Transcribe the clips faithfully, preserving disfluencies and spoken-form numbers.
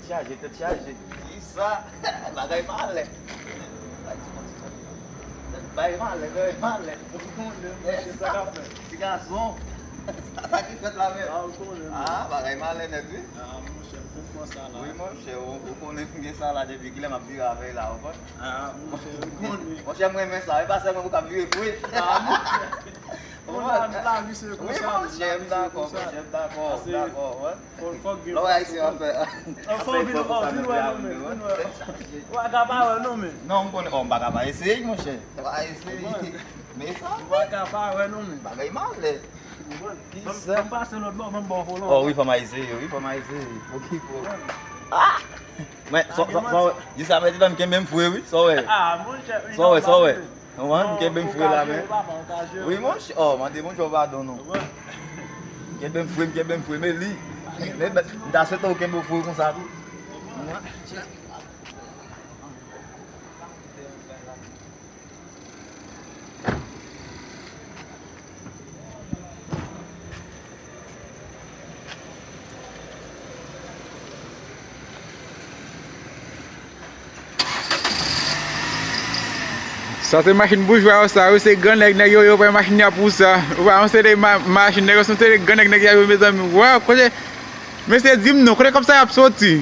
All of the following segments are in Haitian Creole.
Chaje, tèt chaje. Kisa? Bagay malè. Bay ti konsi sa. Bay malè, bay malè. Ou konnen, monchè, sa k ap fèt. Ti gason. Sa ki fèt la menm? Ah, ou konnen. Ah, bagay malè nèt, wi. Ah, monchè, m fèk pran sa la. Wi, monchè, ou, ou konnen m gen sa la depi kilè m ap viv avè l la, ou konn? Ah, monchè, ou konnen. Monchè, m renmen sa. E pa sèlman pou k ap vire fou, wi. Ah, monchè. Ou konprann? Lavi se konsa. Wi, monchè, m dakò, monchè, m dakò, m dakò, wi. Fò, fòk gen. Lè w ayisyen ap fè, ap fè efò konsa nan peyi a, wi. Ou pa ka pa wè non, men. Non, m konnen, oh, m pa ka pa eseye, monchè. M pa eseye. Men sa, ou pa ka pa wè non, men. Bagay malè. Ban m pase lòt bò, ban m ba w volan. Oh, wi, fò m eseye, wi, fò m eseye. Okipe w. Ah! Men, sa, sa, sa, jiska prezan m kenbe m fre, wi, sa w wè. Ah, monchè, sa w wè, sa w wè. Ou konprann? M kenbe m fre la, men. Wi, monchè. Oh, mande monchè w padon, non. M kenbe m fre, m kenbe m fre, men li. Men, m ta swete w kenbe w fre konsa tou. Sa se machin boujwa yo sa, wi, se gran nèg, nèg yo, yo pran machin yo pou sa. Ou pa yon seri de ma-, machin, nèg yo se yon seri de gran nèg, nèg yo, mezanmi. Waw, kote, mesye, di m non, kote kòb sa y ap soti?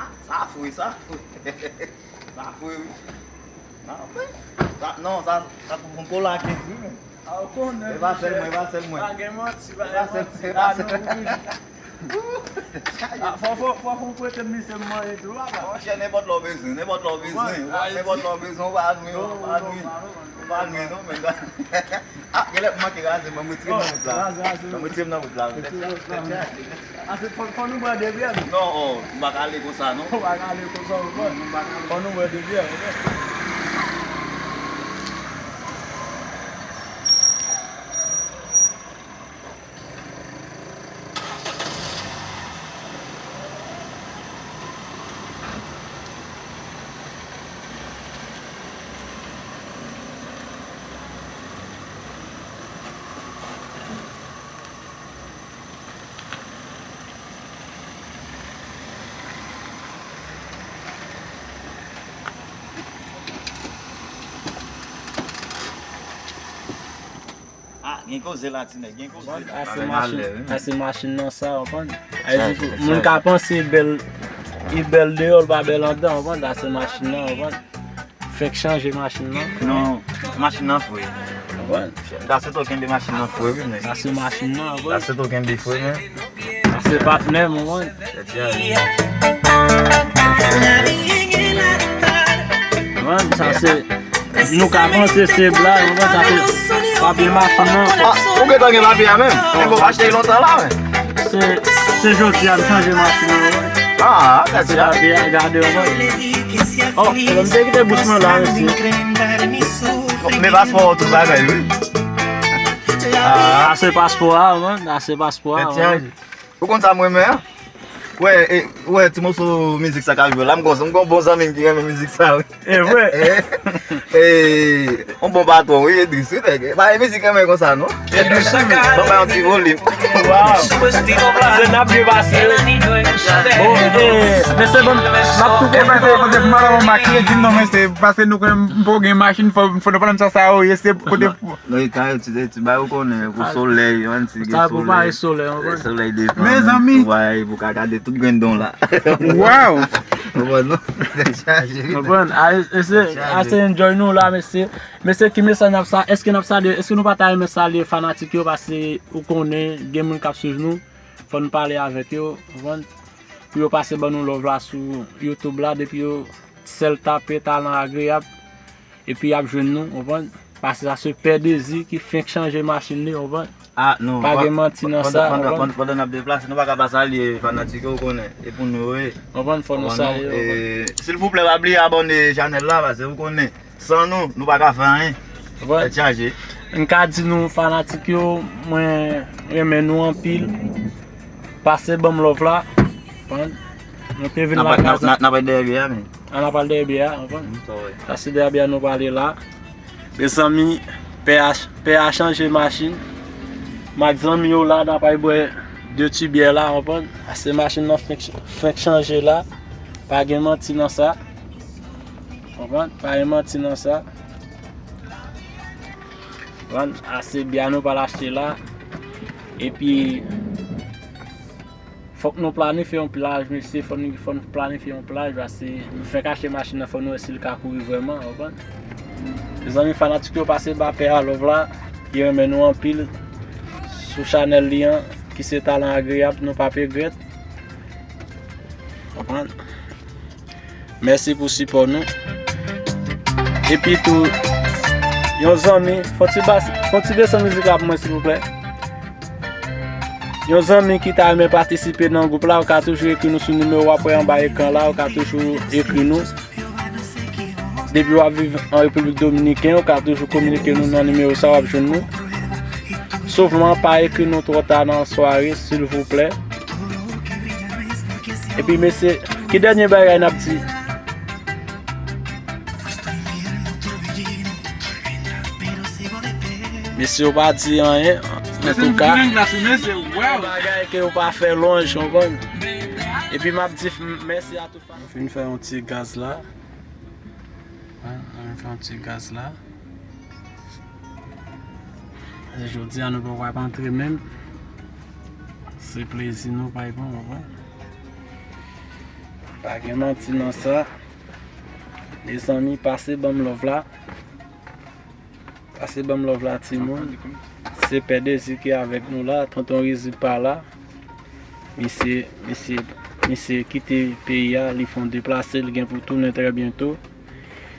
Ah, sa fre, sa fre. Sa fre, wi. Non, men, sa, non, sa, sa pou pran kola kenz, wi, men. Ah, ou konnen, e pa sèl mwen, e pa sèl mwen. Pa gen manti, pa gen manti, e pa sèl mwen. Ah, fò, fò, fò, fò w prete m misye m manje tou, papa. Monchè, nenpòt lè w bezwen, nenpòt lè w bezwen, nenpòt lè w bezwen, ou pa nwi, ou pa nwi, ou pa nwi, non, men. Ah, genlè m manke raze, ban m retire m nan wout la. Raze, raze. Ban m retire m nan wout la. Retire wout la. Ase fò, fò nou bwè de vyè nou. Non, oh, m pa ka ale konsa, non. Ou pa ka ale konsa, ou konn. Fò nou bwè de vyè, ou konn. Ah, gen koze la, ti nèg, gen koze. Ase machin, ase machin nan sa, w konprann? Sa di pou moun ka panse bèl, li bèl deyò, l pa bèl anndan, w konprann? Ase machin nan, w konprann? Fèk chanje machin nan. Non, machin nan fre. W konprann? Ase to kenbe machin nan fre, wi, men. Ase machin nan, w konprann? Ase to kenbe fre, men. Sa se patnè m, ou konprann? Ou konprann? Sa se, nou ka panse se blag, ou konprann? Sa se papye machin nan. Ah, ou gentan gen papye a menm? Men bon, achte l lontan la, men. Se, se jodi a m chanje machin nan, ou konprann? Ah, sa se papye a, gade, ou konprann? Oh, m te kite bouch mwen la, mesye. Men paspò, tout bagay, wi. Ah, sa se paspò a, ou konprann? Sa se paspò a, ou konprann? Ou konn sa m renmen an? Wè, e, wè, ti moso mizik sa k ap jwe la. M gon, m gon bon zanmi m ki renmen mizik sa, wi. E vre? E, e, yon bon patwon, wi, Edris, wi, nèg. Pa gen mizik renmen konsa, non. Edris, wi. Ban m bay yon ti volim. Waw. Se n ap byen pase. Bon, e, mesye, bon, m ap tou pase, pase pou madanm mwen makiye, di m non, mesye, pase nou konnen m poko gen machin, fò, fò nou pale m sa, sa, o, ye, se kote. Non, e ka, ti, ti bay ou konnen, pou solèy, yon ti gen solèy. Sa pou pare solèy, ou konprann? Solèy devan. Mezanmi. Ou bay, pou ka gade tout grenn don la. Waw! Ou konprann, non? Chaje. Ou konprann? A, e, e se, a, se enjoy nou la, mesye. Mesye, ki mesaj n ap sa, èske n ap salye, èske nou pa ta renmen salye fanatik yo, paske ou konnen, gen moun k ap swiv nou, fò nou pale avèk yo, ou konprann? Pou yo pase ban nou love la sou YouTube la, depi yo sèl tape Talan Agreyab. Epi y ap jwenn nou, ou konprann? Paske sa se Pè Dezi ki fenk chanje machin li, ou konprann? Ah, non, pa gen manti nan sa, pandan, pandan, pandan n ap deplase, nou pa ka pa salye fanatik yo, ou konnen. E pou nou yo ye. Konprann, fò nou salye yo. Silvouplè, pa bliye abòne chanèl la, paske ou konnen, san nou, nou pa ka fè anyen. Tèt chaje. M ka di nou, fanatik yo, mwen renmen nou anpil. Pase ban m love la. Konprann? Nou te vin lakay la. N ap al dèyè biyè a, men. An ap al dèyè biyè a, konprann? Sa se dèyè biyè a nou prale la. Mezanmi, pè a, pè a chanje machin. M ak zanmi yo la, n ap al bwè de ti byè la, konprann? Ase machin nan fenk, fenk chanje la. Pa gen manti nan sa. Konprann? Pa gen manti nan sa. Konprann? Ase byè nou pral achte la. Epi, fòk nou planifye yon plaj, mesye, fò nou, fò nou planifye yon plaj, paske nou fenk achte machin nan, fò nou wè si l ka kouri vrèman, w konprann? Mezanmi, fanatik yo, pase ba pè a love la, li renmen nou anpil sou chanèl li an, ki se Talan Agreyab, nou p ap regrèt. Konprann? Mèsi pou sipò nou. Epi tou, yon zanmi, fò ti bas, fò ti desann mizik la pou mwen, silvouplè. Yon zanmi ki ta renmen patisipe nan gwoup la, ou ka toujou ekri nou sou nimewo w ap wè anba ekran la, ou ka toujou ekri nou. Depi w ap viv an Repiblik Dominiken, ou ka toujou kominike nou nan nimewo sa, w ap jwenn nou. Sovman, pa ekri nou twò ta nan sware, silvouplè. Epi, mesye, ki dènye bagay n ap di? Mesye, yo pa di anyen, antouka. Bagay ke yo pa fè lonj, konprann? Epi, m ap di mèsi a tout fan. Nou fin fè yon ti gaz la. Wi, nou fin fè yon ti gaz la. E jodi a, nou pa pral antre menm. Se plezi nou pral pran, w konprann? Pa gen manti nan sa. Mezanmi, pase ban m love la. Pase ban m love la, timoun. Se Pè Dezi ki avèk nou la. Tonton Rizi pa la. Misye, misye, misye kite peyi a, li fè yon deplase, li gen pou tounen trè byento.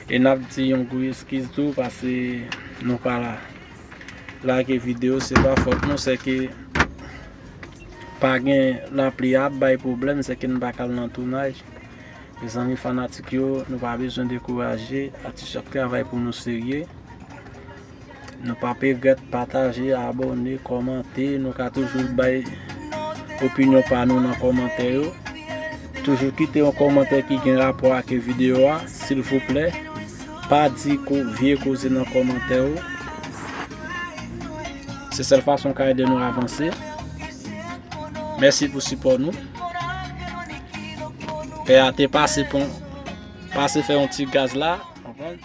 E n ap di yon gwo eskiz tou, paske nou pa la. Lage videyo, se pa fòt nou, sèke pa gen lapli a ap bay pwoblèm, sèke n pa ka al nan tounaj. Mezanmi, fanatik yo, nou pa bezwen dekouraje, atis yo ap travay pou nou serye. Nou p ap regrèt pataje, abòne, kòmante. Nou ka toujou bay opinyon pa nou nan kòmantè yo. Toujou kite yon kòmantè ki gen rapò ak videyo a, silvouplè. Pa di ko-, vye koze nan kòmantè yo. Se sèl fason k ap ede nou avanse. Mèsi pou sipò nou. Pè a te pase pon, pase fè yon ti gaz la, konprann?